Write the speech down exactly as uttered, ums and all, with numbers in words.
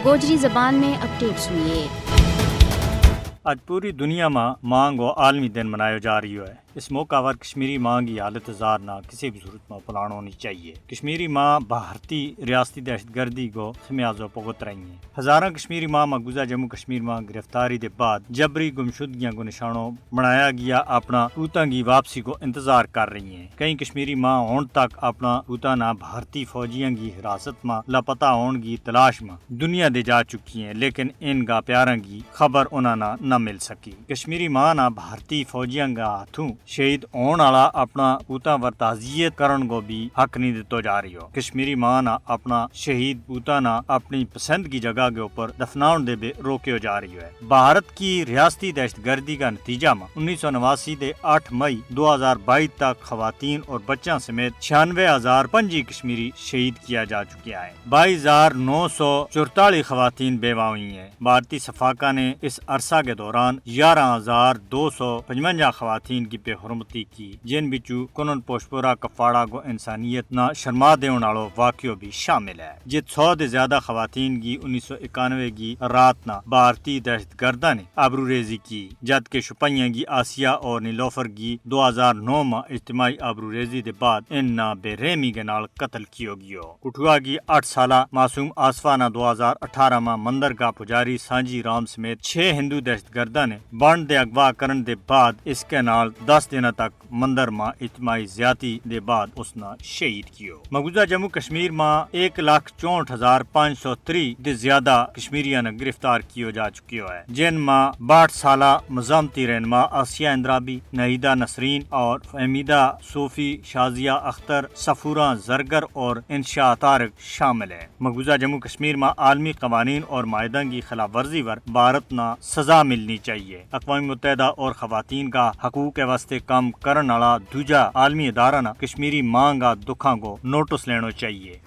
گوجری زبان میں اپڈیٹ سنیے۔ اج پوری دنیا ما ماں کو عالمی دن منایو جا رہیو ہے۔ اس موقع پر کشمیری ماں کی حالت زار نا کسی بھی صورت ما پلانو نہیں چاہیے۔ کشمیری ماں بھارتی ریاستی دہشت گردی کو خمیازو پگت رہی ہیں۔ ہزاراں کشمیری ماں مقبوضہ جموں کشمیر ما گرفتاری دے بعد جبری گمشدگیاں کو نشانو بنایا گیا اپنا پوتاں کی واپسی کو انتظار کر رہی ہیں۔ کئی کشمیری ماں ہن تک اپنا پوتاں نا بھارتی فوجیاں کی حراست ما لاپتہ ہون کی تلاش ما دنیا دے جا چکی ہیں، لیکن ان کا پیاراں کی خبر انہاں نا نہ مل سکی۔ کشمیری ماں نا بھارتی فوجیاں کا ہتھوں شہید ہون آلا اپنا پوتاں پر تعزیت کرن کو بھی حق نہیں دتو جا رہیو۔ کشمیری ماں نا اپنا شہید پوتاں نا اپنی پسند کی جگہ کے اپر دفناؤن دے بھی روکیو جا رہیو ہے۔ بھارت کی ریاستی دہشت گردی کا نتیجہ ما انیس سو نواسی دے آٹھ مئی دو ہزار بائی تک خواتین اور بچاں سمیت چھیانوے ہزار پنجی کشمیری شہید کیا جا چکیا ہے۔ بائی ہزار نو سو چورتالی خواتین بیوہ ہوئی ہیں۔ بھارتی سفاکا نے اس عرصہ کے دوران یارہ ہزار دو سو پنجونجا خواتین کی بے حرمتی کی، جن بچو کنن پوشپورا کپھاڑا کو انسانیت نا شرما دیون آلو واقعو بھی شامل ہے۔ جت سو دے زیادہ خواتین کی انیس سو اکانوے کی رات نا بھارتی دہشت گرداں نے آبرو ریزی کی، جد کے شپہیاں کی آسیہ اور نیلوفر کی دو ہزار نو ما اجتماعی آبرو ریزی دے بعد ان نا بے رحمی کے نال قتل کیو گیو۔ کٹھوا کی آٹھ سالہ معصوم آصفہ نا دو ہزار اٹھارہ ما مندر کا پجاری سانجی رام سمیت چھ ہندو دہشت گرداں نے بانڈ دے اغوا کرن دے بعد اس کے نال دس دناں تک مندر ما اجتماعی زیادتی دے بعد اس نا شہید کیو۔ مقبوضہ جموں کشمیر ما ایک لاکھ چونٹھ ہزار پانچ سو تری دے زیادہ کشمیریاں نا گرفتار کیو جا چکیو ہے، جن ما باٹھ سالہ مزاحمتی رہنما آسیہ اندرابی، نہیدہ نسرین اور فہمیدہ صوفی، شازیہ اختر، صفورہ زرگر اور انشا طارق شامل ہیں۔ مقبوضہ جموں کشمیر ما عالمی قوانین اور معاہداں کی خلاف ورزی پر بھارت نا سزا ملنی چاہیے۔ اقوام متحدہ اور خواتین کا حقوق کے واسطے کم کرن آلا دوجا عالمی ادارہ نا کشمیری ماں کا دکھاں کو نوٹس لینو چاہیے۔